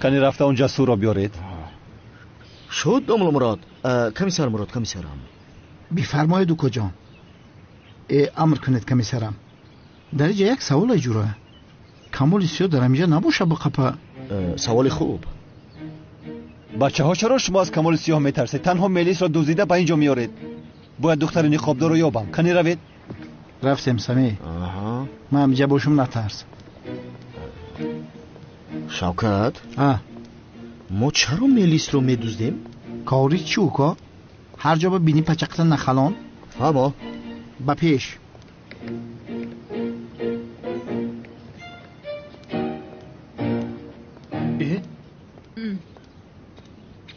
Кани рафта он ҷасурро биёред. Шуд, домла Мурод. Комиссар Мурод, комиссарам. Бифармоед, укоҷон. Амр кунед, комиссарам. Дар инҷа як саволе ҷура. Камоли сиёҳ дар ҳаминҷа набоша биқапа? Саволи хуб. Бачаҳо, чаро шумо аз Камоли сиёҳ метарсед? Танҳо мелисро дуздида ба ин ҷо меоред. Бояд духтари ниқобдорро ёбам. Кани равед. Рафтем, Самӣ. Ман ҳаминҷа бошум, натарс. Шавкат, мо чаро мелисро медуздем? Кори чӣ, уко? Ҳар ҷо ба бини пачақта нахалон. Фаҳмо. Ба пеш.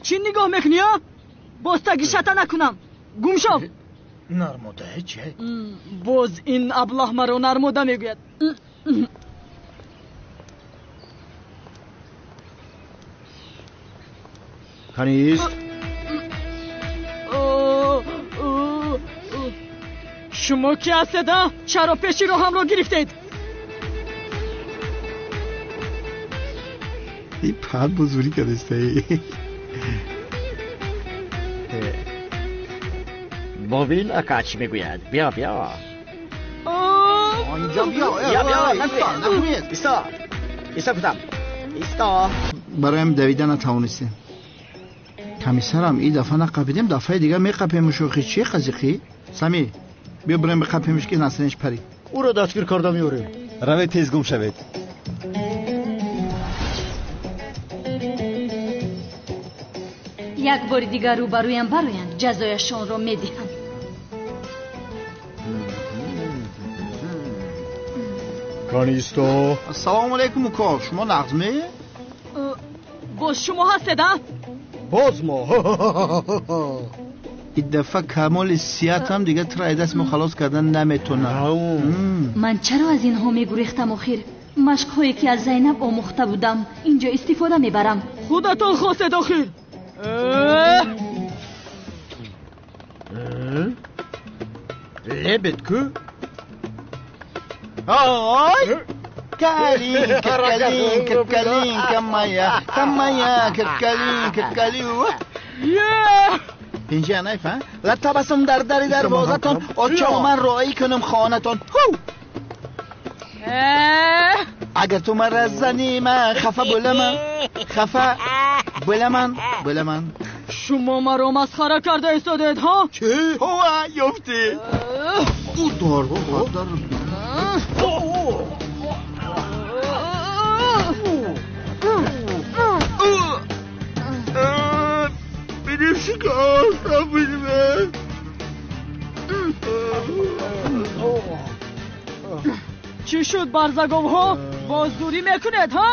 Чӣ нигоҳ мекунӣ, а? Боз тагишата накунам. Гум шав. Нармода чӣ? Боз ин аблаҳ маро нармода мегӯяд. Канист? Шумо ки ҳастед, а? Чаро пеши роҳамро гирифтед? И пад бузурӣ кардастаи. Бобин ака чӣ мегӯяд? Биё, биё. Инҷо биё. Биё, биё. Исто. Исто гуфтам. Исто. Бароям давида натавонистем. Комиссарам, ин дафъа нақапидем, дафъаи дигар меқапем. Шӯхи чӣ қазиқӣ? Самӣ, биё бирем биқапемш, ки насринш парид. Ӯро дастгир карда меорем. Равед, тез гум шавед. Як бори дигар рӯбарӯям бароянд, ҷазояшонро медиҳам. Канисто. Ассалому алайкум, уко. Шумо нағз ме? Боз шумо ҳастед, а? Боз мо. Ин дафъа Камоли сиятам дигар туро аз даст мо халос кардан наметонад. Ман чаро аз инҳо мегурехтам охир? Машқҳое ки аз Зайнаб омӯхта будам, инҷо истифода мебарам. Худатон хостед охир. Лебед ку? Ой! Калинка, калинка, калинка моя, та моя, калинка, калю. Инҷа найфа? Латабасум дар дари дарвозатон, очо ман роӣ кунам хонатон. Агар ту мара занӣ, ман хафа боламан, хафа боламан, боламан. Шумо маро масхара карда истодед, ҳа? Чӣ? Ҳова, ёфтӣ. Удар, удар. Benim şikayet benim. Чӣ шуд, барзаговҳо? Боз зурӣ мекунед, ҳа?